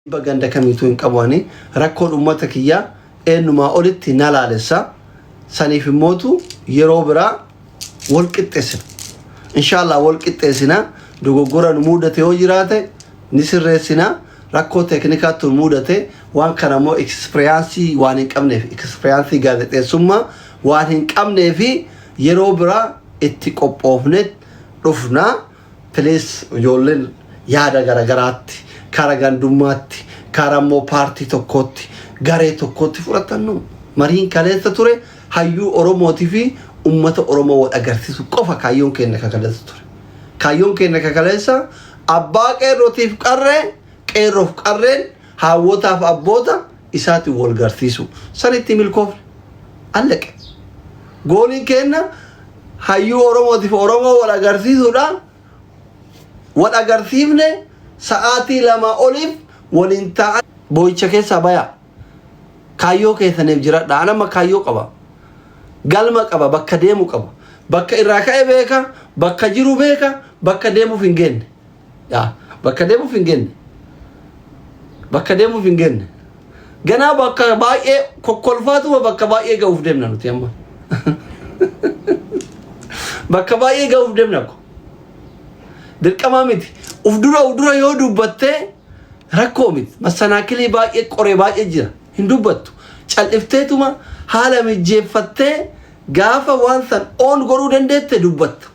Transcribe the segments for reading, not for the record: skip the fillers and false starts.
Jibba ganda kamiituu hin qabu ani. Rakkoon ummata kiyyaa eennumaa olitti na laalessa. Saniif immootu yeroo biraa wal qixxeessina. Inshaallah wal qixxeessina. Dogoggora nu muudate yoo jiraate ni sirreessina. Rakkoo teeknikaatti nu muudate waan kana immoo ekspiriyaansii waan hin qabneef ekspiriyaansii gaazexeessummaa waan hin qabneefi yeroo biraa itti qophoofne dhufna. Please ijoolleen yaada garagaraatti kara gandummaatti kara immoo paartii tokkootti garee tokkootti fudhatan nu mariin kaleessa ture hayyuu Oromootii fi ummata Oromoo wal agarsiisu qofa kaayyoon keenya ka kaleessa ture. Kaayyoon keenya ka kaleessa abbaa qeerrootiif qarree qeerroof qarreen haawwotaaf abboota isaatiin wal garsiisu sanitti milkoofne allaqe. Gooliin keenya hayyuu Oromootiif Oromoo wal agarsiisuudha. Wal agarsiifne sa'aatii 2 oliif waliin taa'an. Boo'icha keessaa bayaa. Kaayyoo keessaniif jiradha. An amma kaayyoo qaba. Galma qaba. Bakka deemu qaba. Bakka irraa ka'e beeka. Bakka jiru beeka. Bakka deemuuf hin geenne. Yaa, bakka deemuuf hin geenne. Bakka deemuuf hin geenne. Ganaa bakka baay'ee kokkolfaatuma bakka baay'ee ga'uuf deemna nuti amma. Bakka baay'ee ga'uuf deemna ko. Dirqamaa miti. Uf dura uf dura yoo dubbattee rakkoo miti. Massanaakilii baay'ee qoree baay'ee jira. Hin dubbattu. Cal'ifteetuma haala mijjeeffattee gaafa waan san oon godhuu dandeette dubbatta.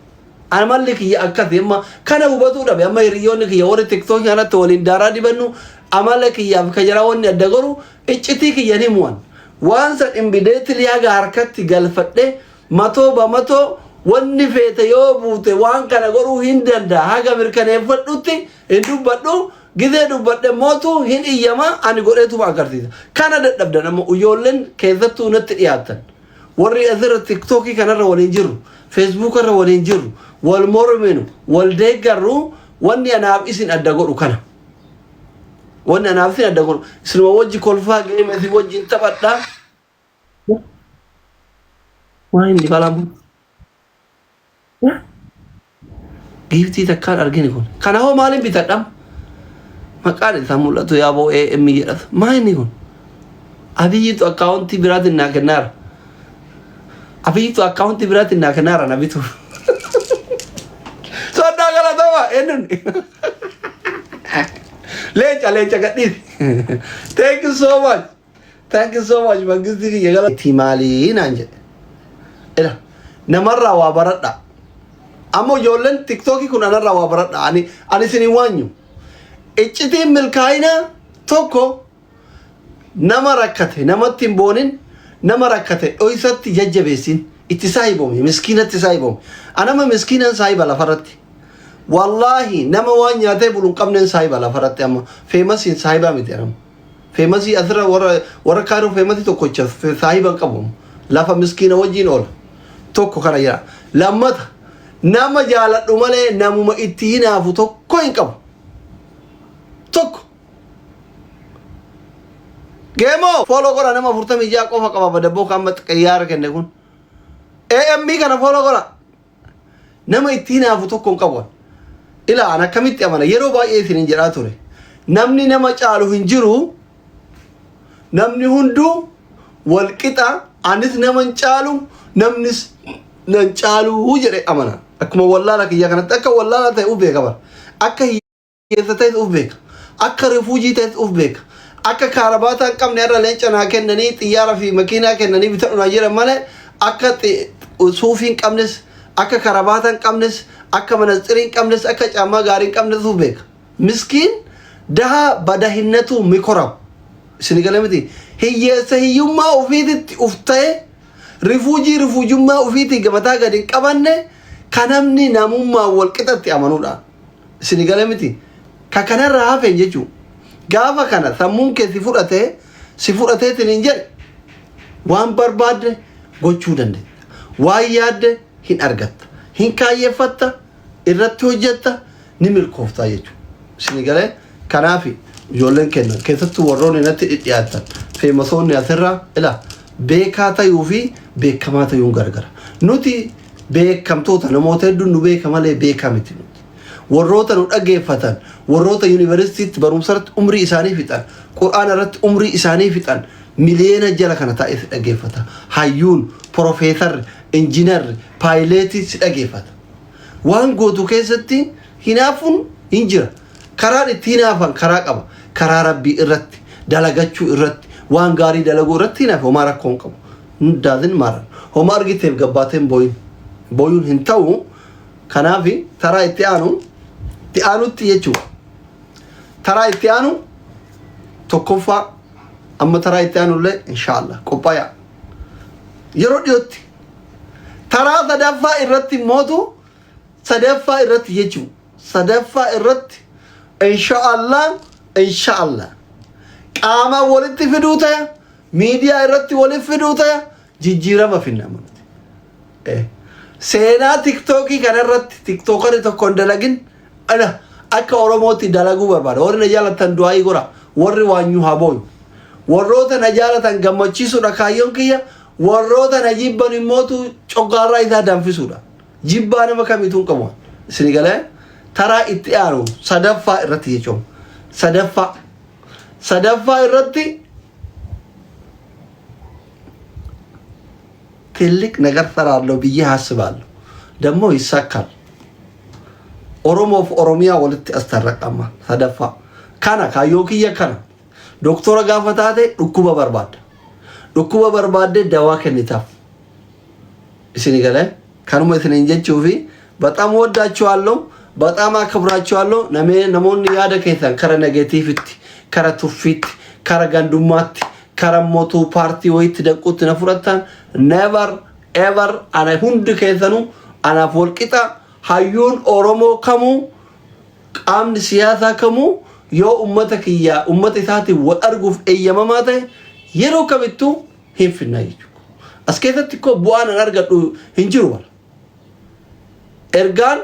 Amalli kiyya akkasi amma kana hubatuu dhabe amma hiriyyoonni kiyya warri tiktookii kanatti waliin daaraa dibannu amala kiyyaaf ka jaraa wanni adda godhu iccitii kiyya ni mu'an. Waan san imbideetili haga harkatti galfadhe matoo bamatoo wanni feete yoo buute waan kana godhuu hin danda'a haga mirkaneeffadhutti hin dubbadhu gizee dubbadhe mootu hin iyyama ani godheetuma agarsiisa. Kana dadhabdan amma ijoolleen keessattuu natti dhiyaattan. Warri asirra tiktookii kanarra waliin jirru, feesbuuka irra waliin jirru, wal morminu, wal deeggarru wanni anaaf isin adda godhu kana. Wanni anaaf isin adda godhu isinuma wajji kolfaa geema isin wajjin taphadhaa. Waa inni balaan bu'u. Giiftii takkaan argine kun. Kana hoo maaliin bitadha? Maqaan isaa mul'atu yaaboo AM jedhata. Maa inni kun? Abiyyitu akkaawuntii biraatiin naa kennaara. Abiyyitu akkaawuntii biraatiin naa kennaara na bituuf. Soddaa galatoomaa eenyuun? Leenca leenca gadhiisi. Thank you so much. Thank you so much mangistii kiyya gala. Itti maalii naan jedhe. Ila namarraa waa baradha. Amma ijoolleen tiktookii kun anarraa waa baradha. Ani ani isin hin waanyu. Iccitiin milkaa'ina tokko nama rakkate namatti hin boonin nama rakkate dhoysatti jajjabeessin itti saahibomi miskiinatti saahibomi. Anama miskiinan saahiba lafarratti. Wallaahi nama waan nyaatee bulu hin qabneen saahiba lafarratti amma feemasiin saahibaa miti anama. Feemasii asirra warra warra kaayiroo feemasii tokkocha saahiba hin qabu. Lafa miskiina wajjin oola. Tokko kana jira. Lammata nama jaaladhu malee namuma itti hinaafu tokko hin qabu. Tokko. Geemoo follow godha nama 46 qofa qaba badabboo kan amma xiyyaara kenne kun. AMB kana follow godha. Nama itti hinaafu tokko hin qabu. Ilaa an akkamitti amana yeroo baay'ee isiniin jedhaa ture. Namni nama caalu hin jiru. Namni hunduu wal qixa anis nama hin caalu namnis nan caalu jedhe amana. Akkuma wallaala kiyya kanatti akka wallaala ta'e uf beeka bara. Akka hiyyeessa ta'es uf beeka. Akka rifuujii ta'es uf beeka. Akka kaarabaataa hin qabne irra leenca naa kennanii xiyyaara fi makiinaa kennanii bitadhu naa jedhan malee akka suufii hin qabnes akka karabaataa hin qabnes akka manatsirii hin qabnes akka caammaa gaarii hin qabnes uf beeka. Miskiin daha badahinnatu mikoraw. Isin gala miti. Hiyyeessa hiyyummaa ofiititti uf ta'e rifuujii rifuujummaa ofiitii mataa gadi hin qabanne ka namni namummaa wal qixatti amanuudha. Isini gale miti? Ka kanarraa hafeen jechuu. Gaafa kana sammuun kee si fudhatee si fudhateetiin hin jedhe waan barbaadde gochuu dandeetta. Waan yaadde hin argatta. Hin kaayyeeffatta, irratti hojjetta, ni milkooftaa jechuudha. Isini galee kanaaf ijoolleen keenya keessattuu warroonni natti dhidhiyaatan feemasoonni asirraa ila beekaa tayuu fi beekamaa tayuun gargara. Nuti beekamtoota namoota hedduun nu beeka malee beekaa miti nuti. Warroota nu dhageeffatan, warroota yuunivarsiitiitti barumsa irratti umrii isaanii fixan, qur'aana irratti umrii isaanii fixan, miliyoona jala kana taa'ee si dhageeffata. Hayyuun, profeesarri, injiinarri, paayileetii si dhageeffata. Waan gootu keessatti hinaafuun hin jira. Karaan itti hinaafan karaa qaba. Karaa Rabbii irratti, dalagachuu irratti, waan gaarii dalaguu irratti hinaafe homaa rakkoo hin qabu. Hundaazin maaran. Homaa argiteef gabbaateen booyin. Booyuun hin ta'u. Kanaaf taraa itti aanu itti aanutti jechuudha. Taraa itti aanu tokkoffaa amma taraa itti aanullee inshaallah qophaayaa. Yeroo dhiyootti taraa sadaffaa irratti mootu sadaffaa irratti jechuudha. Sadaffaa irratti inshaallah inshaallah qaama walitti fiduu ta'e miidiyaa irratti walitti fiduu ta'e jijjiirama finna amanti. Seenaa tiktookii kanarratti tiktookarri tokko hin dalagin ana akka Oromootti dalaguu barbaada. Warri na jaalatan du'aayii godha. Warri waanyuu haa booyu. Warroota na jaalatan gammachiisuudha kaayyoon kiyya. Warroota na jibban immootu coggaarraa isaa danfisuudha. Jibbaa nama kamiituu hin qabu. Isin galee taraa itti aanu sadaffaa irratti jechuun. Sadaffaa. Sadaffaa irratti ትልቅ ነገር ሰራለሁ ብዬ አስባለሁ። ደግሞ ይሳካል። Oromoof Oromiyaa walitti astarraqama sadaffaa. Kana kaayyoo kiyya kana. Doktora gaafa taate dhukkuba barbaadda. Dhukkuba barbaaddee dawaa kennitaaf. Isin galee kanuma isiniin jechuufi በጣም ወዳችኋለሁ፣ በጣም አከብራችኋለሁ። Namoonni yaada keessan kara negatiivitti, kara tuffiitti, kara gandummaatti, kara mootuu paartii wayiitti danquutti na fudhattan never ever. Ana hundi keessanuu anaaf walqixa. Hayyuun Oromoo kamuu, qaamni siyaasaa kamuu yoo ummata kiyyaa ummata isaatiin wal arguuf eeyyamamaa ta'e yeroo kamittuu hin finnaa jechuudha. As keessatti koo bu'aan an argadhu hin jiru bara. Ergaan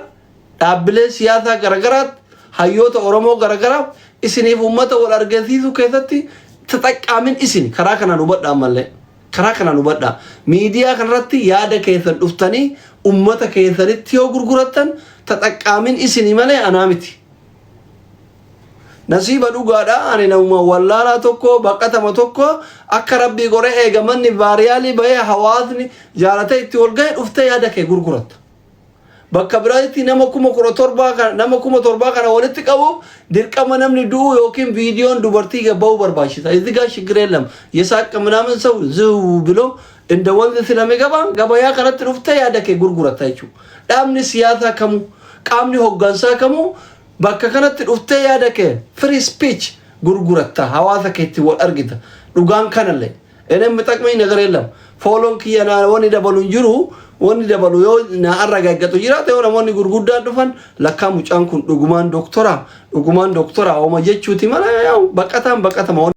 dhaabbilee siyaasaa garagaraatti hayyoota Oromoo garagaraa isiniif ummata wal argisiisuu keessatti ተጠቃሚን isin karaa kanaan hubadhaa ammallee karaa kanaan hubadhaa miidiyaa kanarratti yaada keessan dhuftanii ummata keessanitti yoo gurgurattan ተጠቃሚን isini malee anaa miti. Nasiiba dhugaadha ani namuma wallaalaa tokko baqatama tokko akka rabbii goree eegamanni viral bahee hawaasni jaalatee itti ol gahe dhuftee yaada kee gurguratta. Bakka biraatti nama 17,000 kana nama 7,000 kana walitti qabu dirqama namni du'u yookiin viidiyoon dubartii bahuu barbaachisa. እዚህ ጋር ችግር የለም። የሳቅ ምናምን ሰው ዝው ብሎ እንደ ወንዝ ስለሚገባ gabayaa kanatti dhuftee yaada kee gurguratta jechuudha. Dhaabni siyaasaa kamuu qaamni hoggansaa kamuu bakka kanatti dhuftee yaada kee free speech gurguratta hawaasa keetti wal argita dhugaan kanallee እኔ የሚጠቅመኝ ነገር የለም። Follow'n kiyya naa wanni dabalu hin jiru wanni dabalu yoo na arragaggatu jiraate yoo namoonni gurguddaan dhufan lakkaa mucaan kun dhugumaan doktora dhugumaan doktora ooma jechuuti malee yaa'u baqataan baqatama.